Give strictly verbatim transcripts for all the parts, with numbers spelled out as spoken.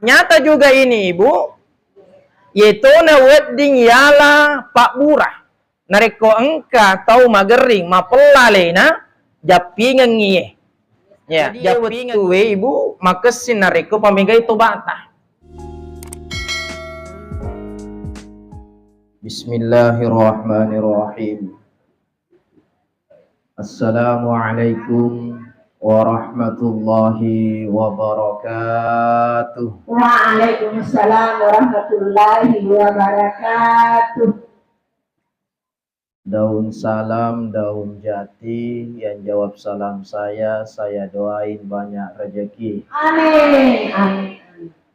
Nyata juga ini, Ibu, yetona wedding yala pabbura. Narekko engka tau magerring, mapella alena, jappingengngi ye. Ya, jadi, jappingeng wettue, Ibu, makessing narekko pamegai tobata. Bismillahirrahmanirrahim. Assalamualaikum warahmatullahi wabarakatuh. Waalaikumsalam warahmatullahi wabarakatuh. Daun salam, daun jati, yang jawab salam saya, saya doain banyak rezeki. Amin, amin.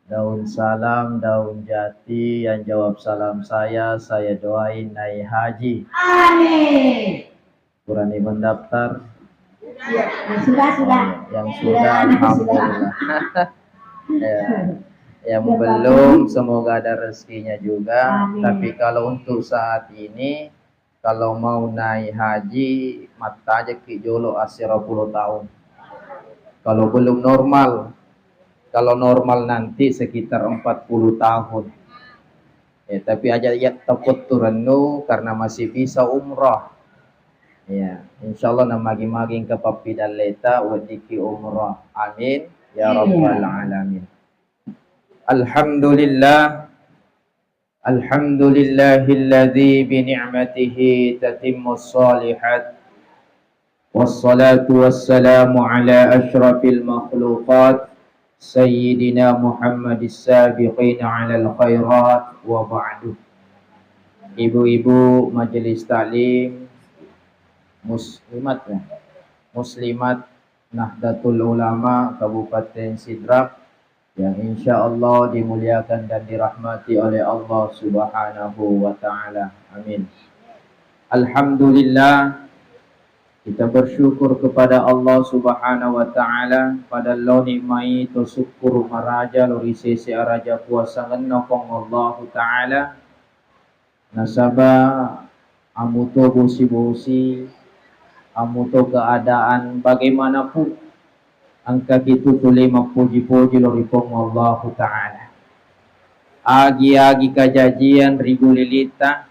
Daun salam, daun jati, yang jawab salam saya, saya doain naik haji. Amin. Kurani mendaftar? Ya, sudah, sudah. Oh, yang sudah, sudah, alhamdulillah. Ya. Yang belum, semoga ada rezekinya juga. Amin. Tapi kalau untuk saat ini, kalau mau naik haji, mattajekki jolo assirappulo tahun. Kalau belum normal, kalau normal nanti sekitar empat puluh tahun. Ya, tapi aja iya tapotturennu karena masih bisa umrah. Ya, insyaallah namagi-magi engka pappidalleta weddikki umrah. Amin ya rabbal alamin. Alhamdulillah. Alhamdulillahilladzi bi ni'matihi tatimmus shalihat. Wassalatu wassalamu ala asyrafil makhluqat, Sayyidina Muhammadis sabiqina alal khairat, wa ba'du. Ibu-ibu majelis taklim, muslimat, ya, muslimat Nahdlatul Ulama Kabupaten Sidrap, yang insya Allah dimuliakan dan dirahmati oleh Allah Subhanahu wa Ta'ala. Amin. Alhamdulillah, kita bersyukur kepada Allah Subhanahu wa Ta'ala, pada lo nikmai to syukur maraja lo ri sese araja kuasangenna Puang Allahu Ta'ala. Nasaba amuto bosi-bosi, amuto keadaan bagaimanapun, engkaki tu tuli mappoji-poji lo ri Puang Allahu Ta'ala. Agi-agi kajajian ri gulilitta,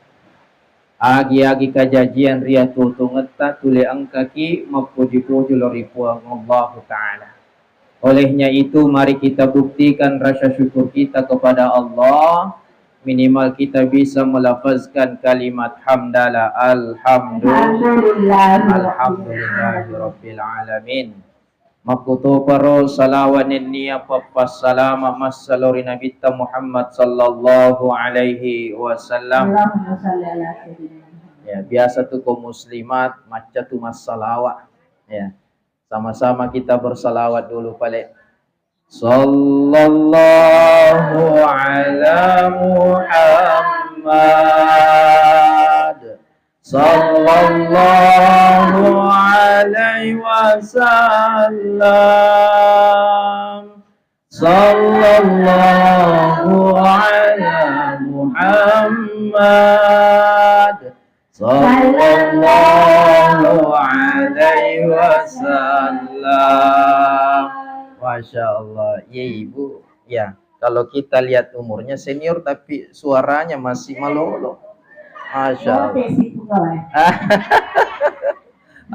agi-agi kajajian ri atuo-tuongetta, tuli engkaki mappoji-poji lo ri Puang Allahu Ta'ala. Olehnya itu, mari kita buktikan rasa syukur kita kepada Allah. Minimal kita bisa melafazkan kalimat hamdalah, alhamdulillah, alhamdulillahirabbil alamin. Makkutoparo salawa nennia pappassalama massalo ri Nabitta Muhammad sallallahu alaihi wasallam. Allahumma shalli ala sayyidina Muhammad. Ya, biasa tu ko muslimat macca tu massalawa. Ya. Sama-sama kita bersalawat dulu, pale. Sallallahu ala Muhammad. Sallallahu alaihi wasallam. Sallallahu ala Muhammad. Sallallahu alaihi wasallam. Masya Allah. Iya, Ibu. Ya, kalau kita lihat umurnya senior, tapi suaranya masih malolo. Masya Allah.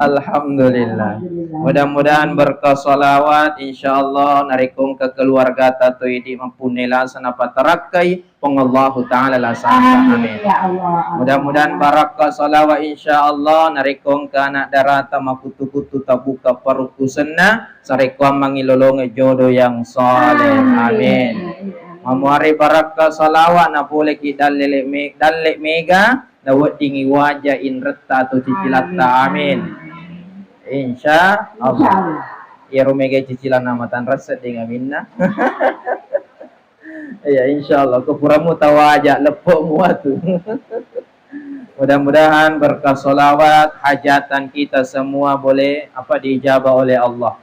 Alhamdulillah. Alhamdulillah. Mudah-mudahan berkah salawat, insya Allah, narekko engka keluargata to idi mappunne lasa napatarakkai, Puang Allahu Ta'ala lasanta. Amin. Amin. Ya Allah. Mudah-mudahan barakka salawat, insya Allah, narekko engka anak darata makuttu-kuttu tabbuka parukkusenna, sarekkoammengngi lolongeng jodoh yang saleh. Amin. Amin. Amin. Mamuare barakka salawat, napoleki dalle me-, dalle mega, naweddingi waja inretta atau cicilatta. Amin. Amin. Insya Allah. Insya Allah. Iyaro mega cicilanna matanrang sedding aminna. Iya, insya Allah. Kepuramu tawaja, lepokmu atu. Mudah-mudahan berkah salawat, hajatan kita semua boleh, apa, diijabah oleh Allah.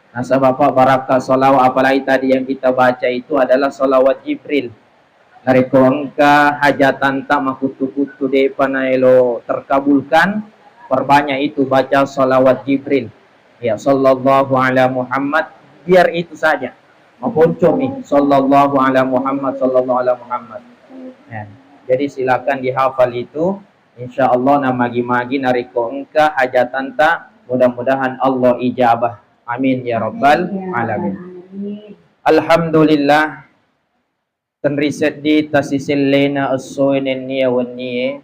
Nasaba, apa, barakka salawat, apalagi tadi yang kita baca itu adalah salawat Jibril. Narekko engka hajatanta makuttu-kuttu depa naelo terkabulkan, perbanyak itu baca salawat Jibril. Ya, sallallahu ala Muhammad, biar itu saja. Maponcomi, sallallahu ala Muhammad, sallallahu ala Muhammad. Ya. Jadi silakan dihafal itu. Insya Allah namagi-magi narekko engka hajatanta, mudah-mudahan Allah ijabah. Amin ya rabbal alamin. Alhamdulillah, tenri seddi tasisellena essoe nennia wennie,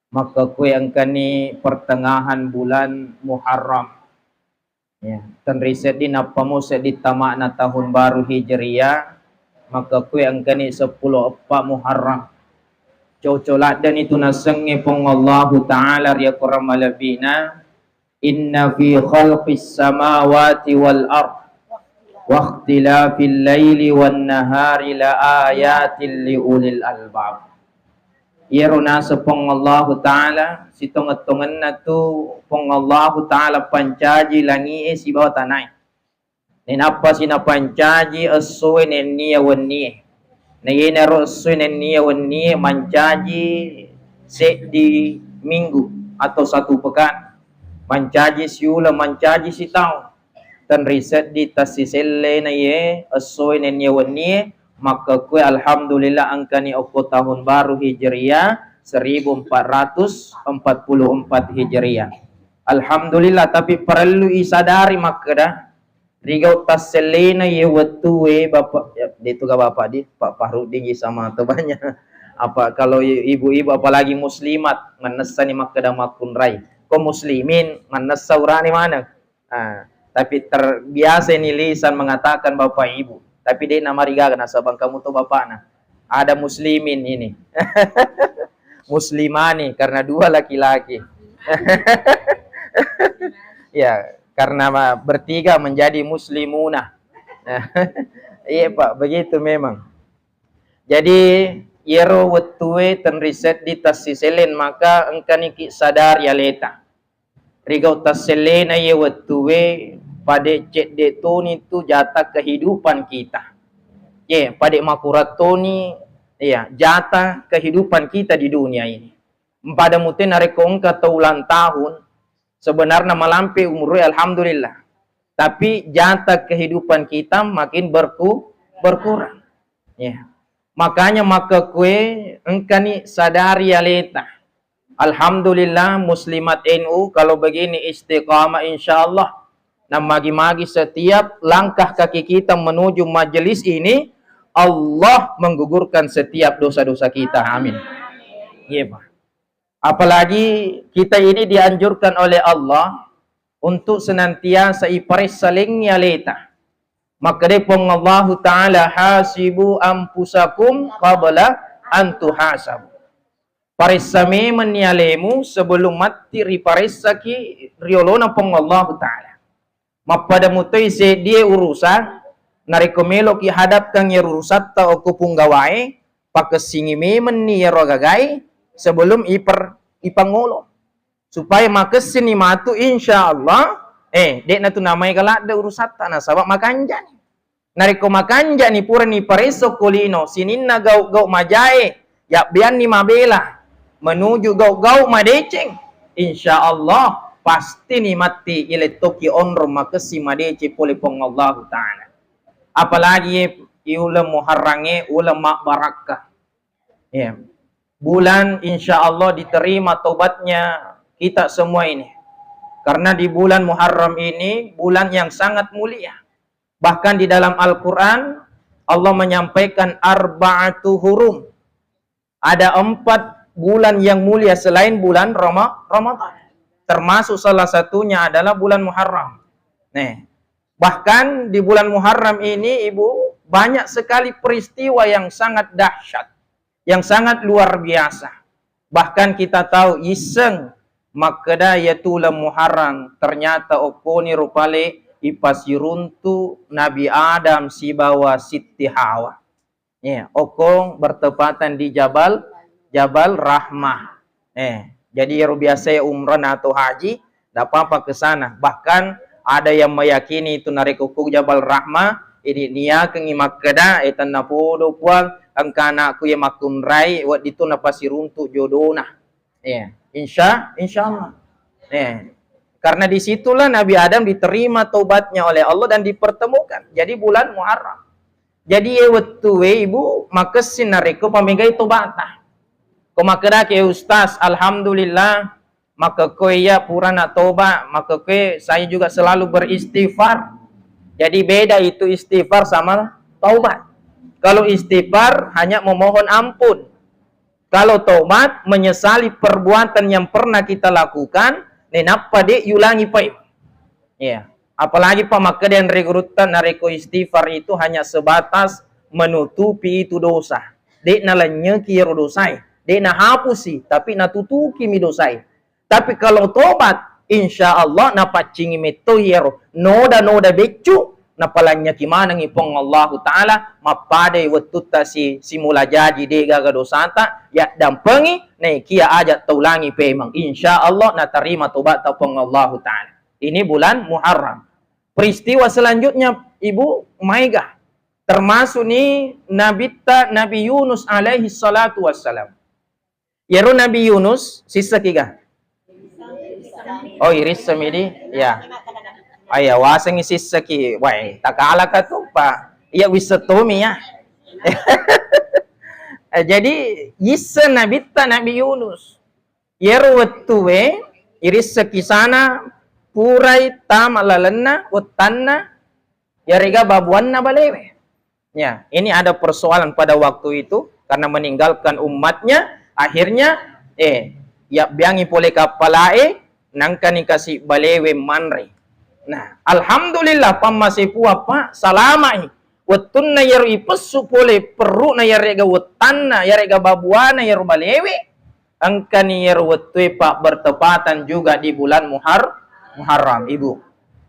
makkekue engkani pertengahan bulan Muharram. Ya, tenri seddi nappamo seddi tama'na tahun baru Hijriah, makkekue engkani seppulo eppa Muharram. Coco laddeni tu nasengnge Puang Allahu Ta'ala ri akorang malebbina, "Inna fi khalqis samawati wal ard wa ikhtilafil laili wan nahari la ayatil li ulil albab." Iyaro naseng Puang Allahu Ta'ala, sitongeng-tongenna tu Puang Allahu Ta'ala pancaji langi'e sibawa tanae. Nainappa sinapancaji essoe nennia wennie. Na iyanaro essoe nennia wennie mancaji seddi minggu atau satu pekan. Mancaji siuleng, mancaji sitaung. Tenri seddi tassisellena iye essoe nennia wennie, makkekue alhamdulillah engkani okko tahun baru Hijriah seribu empat ratus empat puluh empat Hijriah. Alhamdulillah, tapi parellu isadari makkeda, rigau tassellena iye wettue, Bapak, ya, detu ga Bapak di, Pak Fahrudin ji sama tebanya. Apa kalau i-, ibu-ibu apalagi muslimat, mannessani makkeda makkunrai. Ko muslimin, mannessa urane maneng. Ah, tapi terbiasa ini lisan mengatakan Bapak Ibu. Tapi de namarigaga nasaba engka muto bapakna. Ada muslimin ini. Muslimani karena dua laki-laki. Ya, karena ma-, bertiga menjadi muslimuna. Iya, Pak, begitu memang. Jadi, iyaro wettue tenri seddi tassiselleng, maka engkaniki sadari aleta. Rigau tassellena iye wettue, pade cedde toni tu jata kehidupan kita. Ye, pade makurang toni, iya, jata kehidupan kita di dunia ini. Pada mute narekko engka tau ulang tahun, sebenarnya malampe umurnya, alhamdulillah. Tapi jata kehidupan kita makin berku-, berkurang. Ya. Makanya makkekue engkani sadari aleta. Alhamdulillah, muslimat N U, kalau begini istiqamah, insya Allah. Nah, magi-magi setiap langkah kaki kita menuju majelis ini, Allah menggugurkan setiap dosa-dosa kita. Amin. Iya, Pak. Apalagi kita ini dianjurkan oleh Allah untuk senantiasa iparessa lengngi aleta. Makkedai Puang Allahu Ta'ala, "Hasibu anfusakum qabla an tuhasabu." Paressa memenni alemu sebelum matti riparessaki riolona Puang Allahu Ta'ala. Mappada mutoi seddie urusan, narekko meloki hadapkan iyaro urusatta okko punggawae, pakessingi memenni iyaro agagae sebelum iper-, ipangolo. Supaya makessini matu, insya Allah, eh, de'na tu namaega ladde urusatta, nasaba makanjani. Narekko makanjani purani paresso ko lino sininna gau-gau majae, yabbeanni mabela menuju gau-gau madeceng, insya Allah pastini matti ilettoki onrong makessing madeceng pole Puang Allahu Ta'ala. Apalagi i uleng Muharrangnge, uleng mabbarakka. Ya. Bulan insya Allah diterima tobatnya kita semua ini. Karena di bulan Muharram ini bulan yang sangat mulia. Bahkan di dalam Al-Quran, Allah menyampaikan arba'atu hurum. Ada empat bulan yang mulia selain bulan Rama-, Ramadan. Termasuk salah satunya adalah bulan Muharram. Nih, bahkan di bulan Muharram ini, Ibu, banyak sekali peristiwa yang sangat dahsyat, yang sangat luar biasa. Bahkan kita tahu, iseng makkeda iyatu uleng Muharram, ternyata okkoni rupale ipasiruntu Nabi Adam sibawa Sitti Hawa. Ya, okkong bertepatan di Jabal, Jabal Rahmah. Eh, jadi ero biasa ya umrah atau haji, ndak apa-apa ke sana. Bahkan ada yang meyakini itu narekko ku Jabal Rahmah, ini niakengi makkeda, eh, tennapodo Puang, engka anakku ya makkunrai, wedding tu napasiruntu jodona. Iya, insya, insya Allah. Iya. Karena disitulah Nabi Adam diterima tobatnya oleh Allah dan dipertemukan. Jadi bulan Muharram. Jadi ye wettue, Ibu, makessing narekko pamegai tobata. Ko makkedaki, "Eh, Ustaz, alhamdulillah, makkekkoe iya purana toba, makkekkoe saya juga selalu beristighfar." Jadi beda itu istighfar sama taubat. Kalau istighfar hanya memohon ampun. Kalau taubat, menyesali perbuatan yang pernah kita lakukan, nenappa de' yulangi paimeng. Iya. Apalagi pa makkeda anre gurutta, narekko istighfar itu hanya sebatas menutupi itu dosa. De' nalanynyeki iyaro dosae, de' nahapusi, tapi natutukimi dosae. Tapi kalau tobat, insya Allah napaccingi metto iyaro noda-noda beccu, napalanynyeki manengngi Puang Allahu Ta'ala, mappadai wettutta si, simula jaji de' gaga dosata, yaddampengi, naikia aja taulangi paimeng. Insya Allah natarima tobatta Puang Allahu Ta'ala. Ini bulan Muharram. Peristiwa selanjutnya, Ibu, maega. Termasuk ni Nabitta Nabi Yunus alaihi salatu wassalam. Iyaro Nabi Yunus, sisseki ga? Oh, irisseng mi di? Ya. Aya, wasengngi sisseki. Wae, takalaka tu, Pak. Iya, wisseng tomi ya. Eh, jadi, yisseng Nabitta Nabi Yunus. Iyaro wettue, irisseki sana, purai tama lalenna, wettanna, yarega babuanna balewe. Ya, ini ada persoalan pada waktu itu karena meninggalkan umatnya, akhirnya, eh, yabbiangi pole kappalae, nangkani kasi balewe manre. Nah, alhamdulillah, pammasepua, Pak, salama'i. Wettunna yaro ipessu pole perru'na yarega wettanna, yarega babuana yaro balewe, engkani yaro wettue, Pak, bertepatan juga di bulan Muhar-, Muharram, Ibu.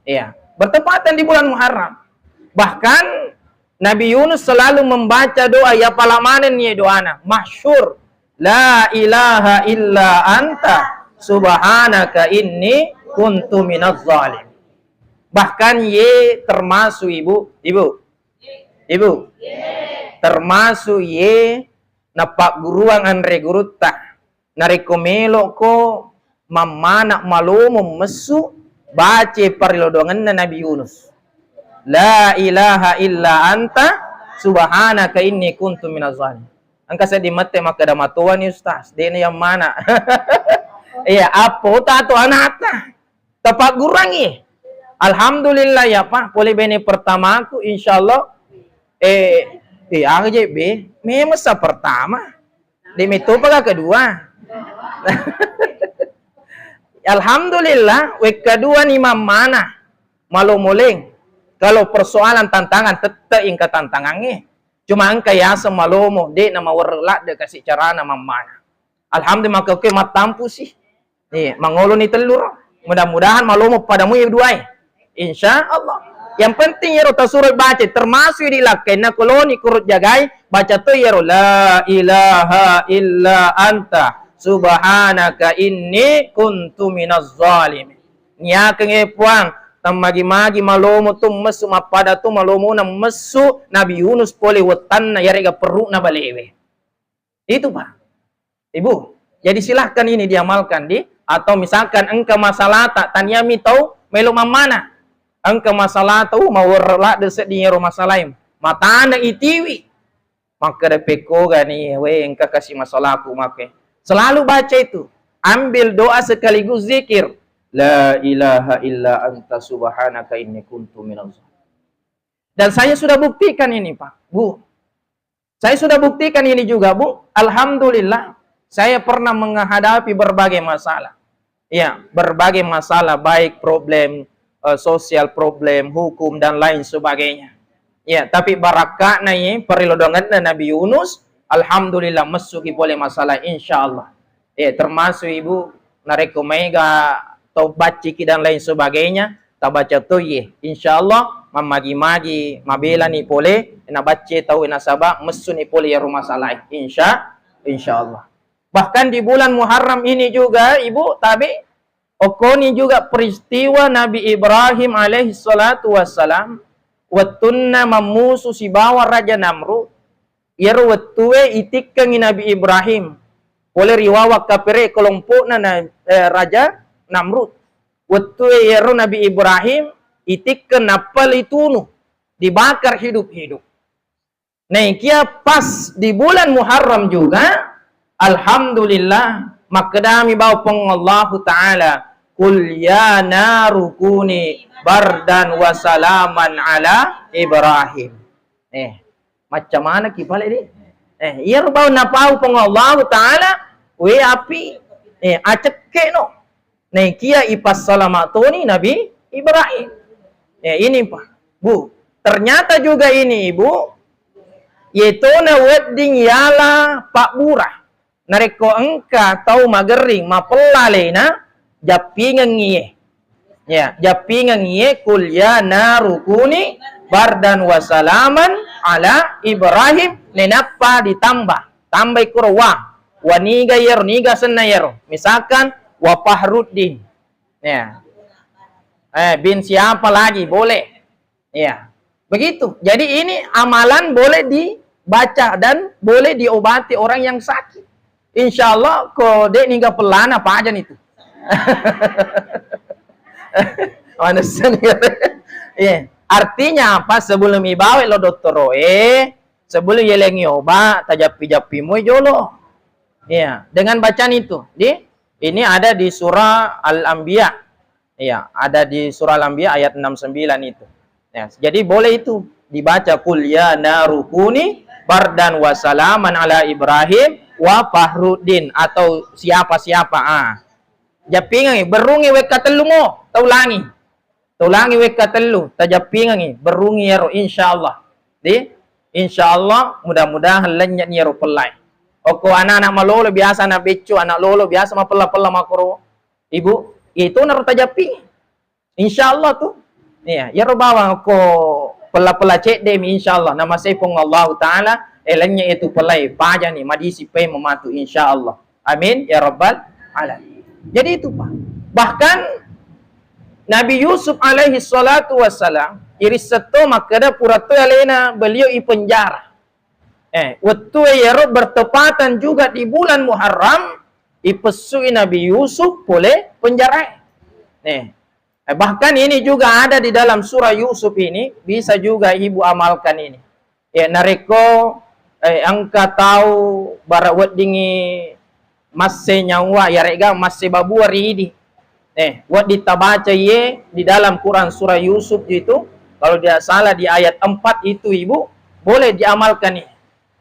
Iya, bertepatan di bulan Muharram. Bahkan Nabi Yunus selalu membaca doa, ya pala manenni doana, masyhur, "La ilaha illa anta subhanaka inni kuntu minaz zalim." Bahkan ye termasuk, Ibu, Ibu, Ibu, termasuk ye napagguruang anre gurutta. Narekko melo'ko mammana malomo messu, bace parilodongenna Nabi Yunus. "La ilaha illa anta subhanaka inni kuntu minaz zalim." Engka sedding mette makkeda, "Matoani Ustaz, de'na yang mana." Iya, appo tato anata. Tapaggurangi. Alhamdulillah ya, Pak, pole bene pertamaku, insyaallah. Eh, eh, aga je be, memang sa pertama. De' mettopa ga kedua. Alhamdulillah, wekka dua ni mammana. Malomo leng. Kalau persoalan tantangan, tette engka tantangangnge. Cuma engka yaseng malomo, de' na mawerre ladde kasi carana mammana. Alhamdulillah, makkekkoe mattampusi. Iya, mangoloni tellu ro. Mudah-mudahan malomo pada mui duae. Insya Allah. Yang penting iyaro tasuro baca, termasuk di lakkainna koloni kurut jagai, baca to iyaro, "La ilaha illa anta subhanaka inni kuntu minaz zalimin." Niakeng, eh, Puang, tammagi-magi malomo tu messu, mappada tu malomona messu Nabi Yunus pole wettanna yarega perru'na balewe. Itu, Pak. Ibu, jadi silahkan ini diamalkan di, atau misalkan engka masalata, taniami tau melo mammana. Engka masalata, uh, mawerre ladde sedding ero masalae. Matana itiwi. Makkeda pekkogani, we, engka kasi masalaku make. Selalu baca itu. Ambil doa sekaligus zikir. La ilaha illa anta subhanaka inni kuntu minaz zalimin. Dan saya sudah buktikan ini, Pak, Bu. Saya sudah buktikan ini juga, Bu. Alhamdulillah, saya pernah menghadapi berbagai masalah. Ya, berbagai masalah, baik problem, eh, sosial problem, hukum, dan lain sebagainya. Ya, tapi barakakna ye, parilodongenna Nabi Yunus, alhamdulillah, messuki pole masalah, insya Allah. Eh, termasuk Ibu, narekko maega tau bacciki dan lain sebagainya, tabaca toiye. Insya Allah, mammagi-magi, mabelani pole, nabacce tau nasaba messuni pole iyaro masalae. Insya, insya Allah. Bahkan di bulan Muharram ini juga, Ibu, tabe, okkoni juga peristiwa Nabi Ibrahim alaihi salatu wassalam, wettunna mammusu sibawa Raja Namrud, Iyaro wettue itikkengngi Nabi Ibrahim pole ri wawang kapere kelompo'na na, eh, Raja Namrud. Wettue iyaro Nabi Ibrahim itikkeng nappa litunu, dibakar hidup-hidup. Naikia pas di bulan Muharram juga, alhamdulillah, makkedami bawang Puang Allahu Ta'ala, "Qul ya naru kuni bardan wa salaman ala Ibrahim." Eh, macam mana ki pale di? Eh, iyaro bawang napau Puang Allahu Ta'ala, we api, eh, acekke no. Naikia ipassalama toni Nabi Ibrahim. Ya, ini, Pak. Bu, ternyata juga ini, Ibu, yetona wedding yala pabbura. Narekko engka tau magerring, mapella alena, jappingengngi ye. Ya, jappingengngi ye, "Qul ya naru kuni bardan wa salaman ala Ibrahim." Nenappa ditambah. Tambai kuro wa. Wa niga yero, niga senna yero. Misalkan, wa Fahruddin. Ya. Eh, bin siapa lagi? Boleh. Ya. Begitu. Jadi ini amalan boleh dibaca dan boleh diobati orang yang sakit. Insya Allah, ko de niga pelana pajan itu. Manusia. Ya. Artinya apa? Sebelum ibawa lo dottoroe, sebelum yelengi obat, tajappi-jappi moi jolo. Ya, dengan bacaan itu. Di, ini ada di surah Al-Anbiya. Iya, ada di surah Al-Anbiya ayat enam sembilan itu. Ya, jadi boleh itu dibaca, "Qul ya naru kuni bardan wa salaman ala Ibrahim wa Fahruddin," atau siapa-siapa. Ah. Jappingengngi, berrungngi wekka tellu mo, taulangi. Taulangi wekka tellu, tajappingengngi, berrungngi yaro, insya Allah. Di, insya Allah, mudah-mudahan lennye'ni yaro pellai. Okko anak-anak malolo biasa, anak beccu, anak lolo biasa mapella-pella makoro. Ibu, itu naro tajappingi. Insya Allah tu. Iya, yaro bawang ko pella-pella cedde mi, insya Allah. Namasei Puang Allahu Ta'ala, eh, lennye itu pellai, pajani, madisi pei mematu, insya Allah. Amin, ya rabbal alamin. Jadi itu, Pak. Bahkan Nabi Yusuf alaihi salatu wassalam, irissetto makkeda purattoi alena beliau i penjara. Eh, wettue yero bertepatan juga di bulan Muharram, ipessui Nabi Yusuf pole penjarae. Eh, eh, bahkan ini juga ada di dalam surah Yusuf ini, bisa juga ibu amalkan ini. Ya, narekko, eh, engka tau bara weddingngi masse nyawa, yarega masse babua ri idi. Eh, wedding tabaca iye di dalam Quran surah Yusuf itu, kalau tidak salah di ayat empat itu, Ibu, boleh diamalkan ini.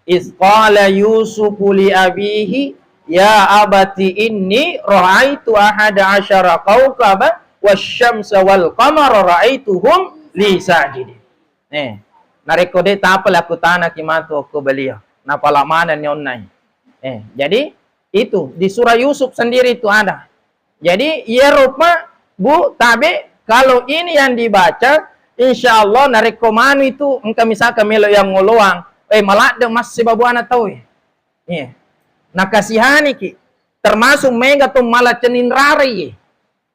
"Iz qala Yusufu li abihi, ya abati inni ra'aitu ahada asyara kaukaba wasyamsa wal qamara ra'aituhum li sajidin." Eh, narekko de tapale aku tanaki matu okko beliau. Napala manenni onnai. Eh, jadi itu di surah Yusuf sendiri itu ada. Jadi, iyaro, Pak, Bu, tabe, kalau ini yang dibaca, insya Allah narekko manu itu engka misalkan melo yang ngoloang, eh, maladde masse babuana tau, eh. Iya. Nakasihaniki, termasuk mega to mala cenin rarai, eh.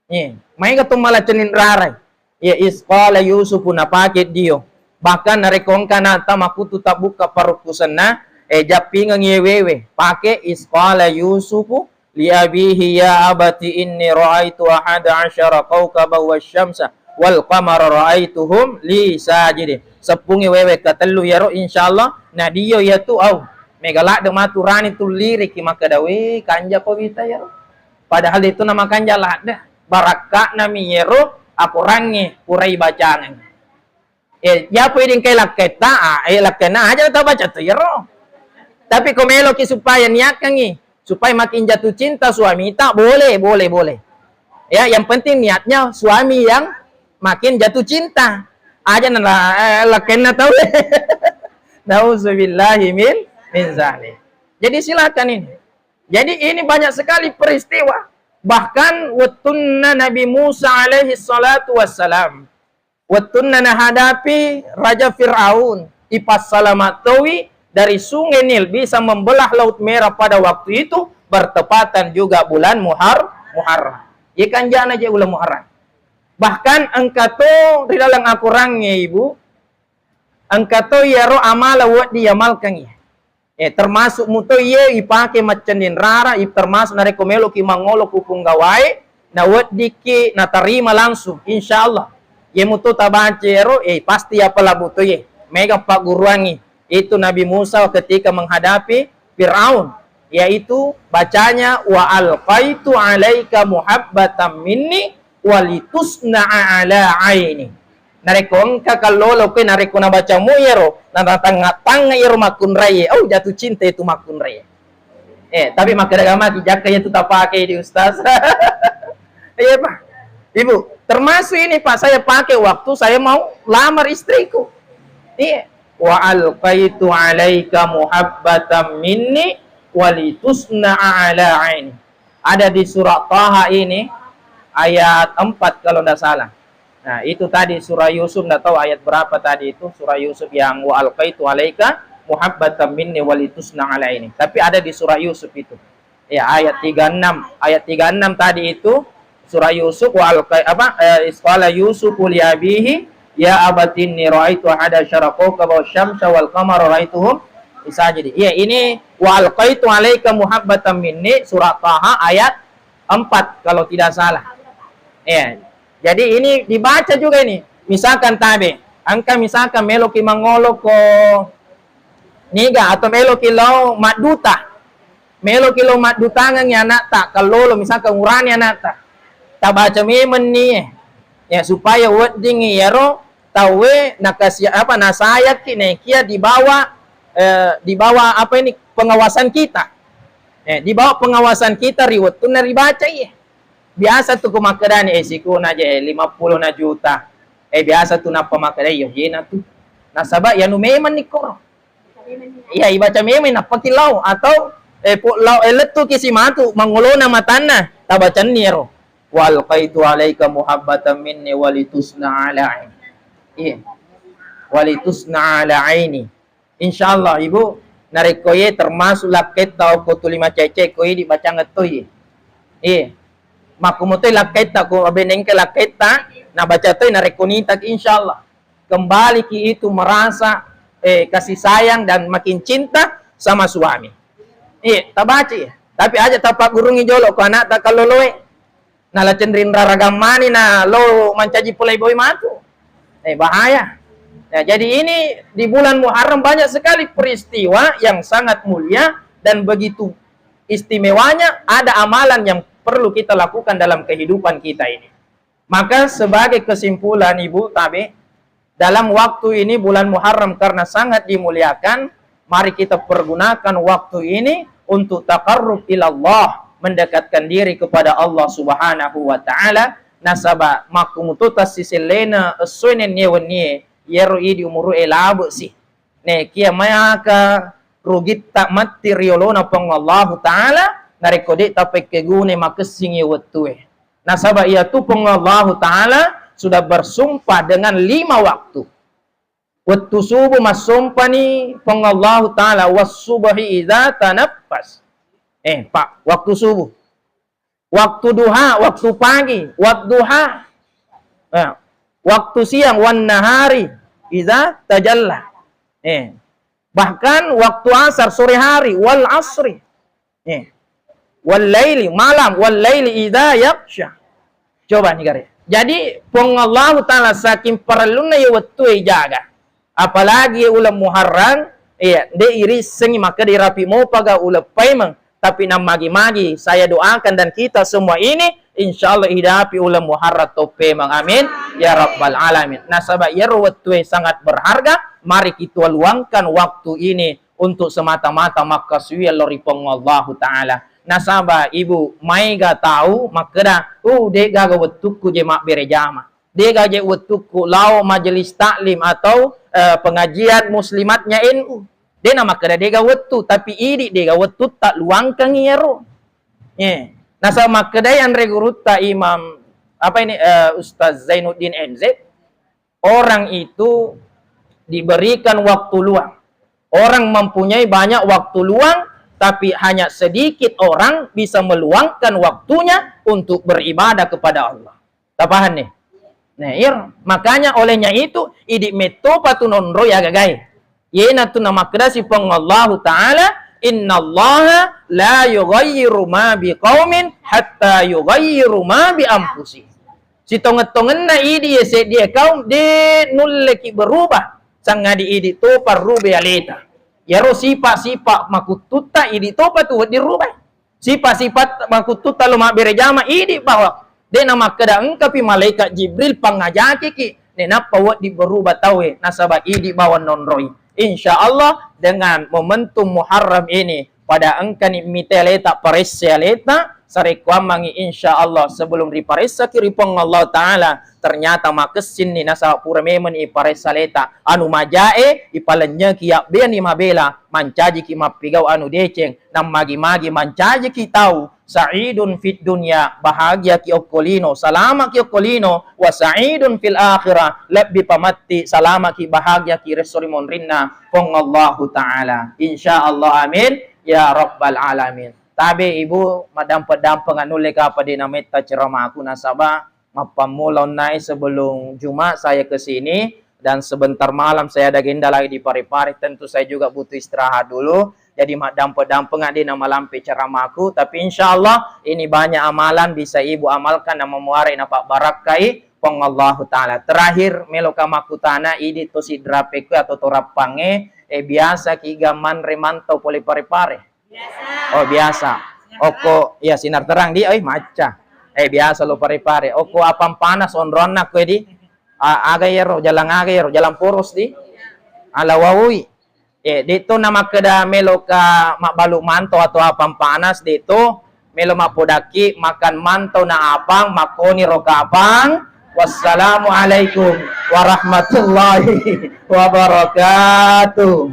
Iya, maega to mala cenin rarai. Iya, iz qala Yusufu, napake dio. Bahkan narekko engka nata makutu tabbukka parukkusenna, eh, jappingeng iye wewe. Pake iz qala Yusufu li abihi ya abati inni ra'aitu ahada asyara kaukaba wasyamsa wal qamara ra'aituhum li sajidin. Seppungi wewe katellu yaro, insya Allah, na dio yatu au. Mega ladde matu rani tulliriki makkeda, "We, kanja ko wita yaro." Padahal itu nama kanja ladde. Barakka'na mi yero akorangnge purai bacangeng. Eh, japo iding kai lakketta, ah, eh, lakkenna aja tau baca tu yero. Tapi ko meloki supaya niakkangi, supaya makin jatuh cinta suamita, boleh, boleh, boleh. Ya, yang penting niatnya suami yang makin jatuh cinta. Aja na, eh, lakkenna tau. Nauzubillahi min, min zalik. Jadi silakan ini. Jadi ini banyak sekali peristiwa. Bahkan wettunna Nabi Musa alaihi salatu wassalam, wettunna nahadapi Raja Fir'aun, ipassalama towi dari Sungai Nil, bisa membelah Laut Merah pada waktu itu, bertepatan juga bulan Muhar-, Muharram. Iye kanjana je bulan Muharram. Bahkan engka to ri dalam Al-Quran, Ibu, engka to iyaro amala wedding iamalkangngi. Eh, termasuk muto iye ipake maccenning rara, i-, termasuk narekko meloki mangolo ku punggawae, naweddikki natarima langsung, insyaallah. Iye muto tabaca ero, eh, pasti apa labu to ye. Mega pagguruangi. Itu Nabi Musa ketika menghadapi Firaun, yaitu bacanya, "Wa alqaitu alaika muhabbatan minni walitusna'a ala aini." Narekko engka kallolo koe, narekko nabacamu iyaro, na-, natangnga-tangnga iyaro makkunraie, oh, jatuh cinta itu makkunraie. Eh, tapi makkeda gamaki, jakka iyatu tapake di Ustaz. Iya, Pak. Ibu, termasuk ini, Pak, saya pakai waktu saya mau lamar istriku. Iya. "Wa alqaitu alaika muhabbatan minni walitusna'a ala aini." Ada di surah Taha ini, ayat empat kalau ndak salah. Nah, itu tadi surah Yusuf, ndak tahu ayat berapa tadi itu, surah Yusuf yang "Wa alqaitu alaika muhabbatan minni walitusna alaini." Tapi ada di surah Yusuf itu. Ya, ayat tiga enam. Ayat tiga enam tadi itu surah Yusuf, "Wa alqai-," apa, eh, "Isqala Yusufu li abihi, ya abati inni ra'aitu ahada syara kawkaba wa syamsa wal qamara ra'aituhum sajidi." Ya, ini "Wa alqaitu alaika muhabbatan minni", surah Taha ayat empat kalau tidak salah. Ya. Jadi ini dibaca juga ini. Misalkan tabe, engka misalkan meloki mangolo ko niga atau meloki lao madduta. Meloki lao maddutangengi anakta, kallolo misalkan urani anakta. Tabaca memeng ni, eh. Ya, supaya weddingi iyaro tauwe nakasi-, apa, nasayakki, nekia dibawa, eh, dibawa apa ini, pengawasan kita. Eh, dibawa pengawasan kita ri wettunna ribacai. Biasa tu ko makkedani, eh, sikona je, eh, lima puluh na juta. Eh, biasa tu nappa makkeda, "Iyo, yena tu." Nasaba yanu memang ni koro. Iya, ibaca memang nappa ki lao atau, eh, po-, lao, eh, lettu ki simatu mangolona matanna, tabacanni ero. "Wa alqaitu alaika muhabbatan minni walitusna ala aini." Iya. "Walitusna ala aini." Insyaallah, Ibu, narekko ye termasuk lakketta okko tuli macecce ko idi bacangeng toi. Eh, makkumo toi lakketta ko abenengke lakketta, nabaca toi narekko nitaki, insyaallah. Kembaliki itu merasa, eh, kasih sayang dan makin cinta sama suami. Eh, tabaci. Tapi aja tapaggurungi jolo ko anakta kalloloe. Nala cenring raragang mani na lo mancaji pole boy matu. Eh, bahaya. Nah, jadi ini di bulan Muharram banyak sekali peristiwa yang sangat mulia dan begitu istimewanya ada amalan yang perlu kita lakukan dalam kehidupan kita ini. Maka sebagai kesimpulan, Ibu, tabe, dalam waktu ini, bulan Muharram, karena sangat dimuliakan, mari kita pergunakan waktu ini untuk taqarrub ilallah, mendekatkan diri kepada Allah Subhanahu wa Ta'ala. Nasaba makkumuto tassisellena essoe nennie wennie, iyaro idi umuru'e labe'si. Nekia maka rugitta matti riolona Puang Allahu Ta'ala, narekko de' tapekkegune makessing iye wettue. Nasaba iyatu Puang Allahu Ta'ala sudah bersumpah dengan lima waktu. Wettu subuh massompani Puang Allahu Ta'ala, "Wassubhi idza tanaffas." Eh, Pak, waktu subuh. Waktu duha, waktu pagi, wadduha. Eh, waktu siang, "Wan nahari idza tajalla." Eh, bahkan waktu asar, sore hari, "Wal asri." Eh. "Wal laili", malam, "wal laili idza yaghsya." Coba ni gare. Jadi, Puang Allahu Ta'ala saking parellunna ye wettue ijaga. Apalagi ye uleng Muharram, iya, de' irissengi makkeda irapi mopaga uleng paimeng. Tapi nammagi-magi, saya doakan dan kita semua ini, insyaallah idapi uleng Muharram to paimeng. Amin. Ya Rabbal Alamin. Nasaba iyaro wettue sangat berharga, mari kita luangkan waktu ini untuk semata-mata makkasuwi lao ri Puang Allahu Ta'ala. Nasaba, Ibu, maega tau makkeda, "Uh, de'gaga wettukku je mabbere jama. De'ga je wettukku lao majelis taklim atau, eh, pengajian muslimatnya N U." De'na makkeda de'ga wettu, tapi idi de'ga wettu ta luangkangi iyaro. Eh, nasaba makkedai anre gurutta Imam, apa ini, eh, Ustaz Zainuddin M Z, orang itu diberikan waktu luang. Orang mempunyai banyak waktu luang, tapi hanya sedikit orang bisa meluangkan waktunya untuk beribadah kepada Allah. Tapahang nih? Nah, iya. Makanya olehnya itu, idi mettopa tu nonroi agagai. Iyanatu namakkedasi Puang Allahu Ta'ala, Innallaha la yughayyiru ma biqaumin hatta yughayyiru ma bi anfusihim. Sitongeng-tongenna idi e seddie kaum de nulleki berubah, sangadi idi topa rubai aleta. Iyaro sipa-sipa makuttutta idi topa tu wedding rubai. Sipa-sipa makuttutta lo mabbere jama idi bawa. De namakkeda engkapi malaikat Jibril pangajakiki, nenappa wedding berubah tauwe nasaba idi bawang nonroi. Insya Allah dengan momentum Muharram ini pada engkani mite aleta, paresse aleta, sarekkuammangi insya Allah sebelum riparessaki ri Puang Allah Ta'ala, ternyata makessinni nasaba pura memeni iparessa aleta, anu majae ipalennyeki yabbeani mabela, mancajiki mappigau anu deceng, nammagi-magi mancajiki tau, sa'idun fid dunya, bahagiaki okko lino, salamaki okko lino, wa sa'idun fil akhirah, lebbi pamatti salamaki bahagiaki resso ri monrinna Puang Allahu Ta'ala. Insya Allah, amin ya rabbal alamin. Tabe ibu, maddampeng-dampeng anulle kapa de nametta ceramaku nasaba mappammula onnai sebelum Jumat saya ke sini dan sebentar malam saya ada agenda lagi di Parepare, tentu saya juga butuh istirahat dulu. Jadi maddampeng-dampeng ade namalampe ceramaku, tapi insya Allah ini banyak amalan bisa ibu amalkan dan memuare napabbarakkai Puang Allahu Ta'ala. Terakhir, meloka makkutana idi to sidrapekku atau to rappange, eh, biasa ki ga manre mantau pole Parepare? Oh, biasa. Okko, iya, sinar terang di, oi, macca. Eh, biasa lo Parepare. Okko apang panas onronna ko di. A-, aga iyaro, jalan aga iyaro, jalan poros di. Ala waui. Eh, de to namakkeda meloka mabbalu mantau atau apang panas, de to melo mappodakki makan mantau na apang, makkoni ro kapang. Wassalamualaikum warahmatullahi wabarakatuh.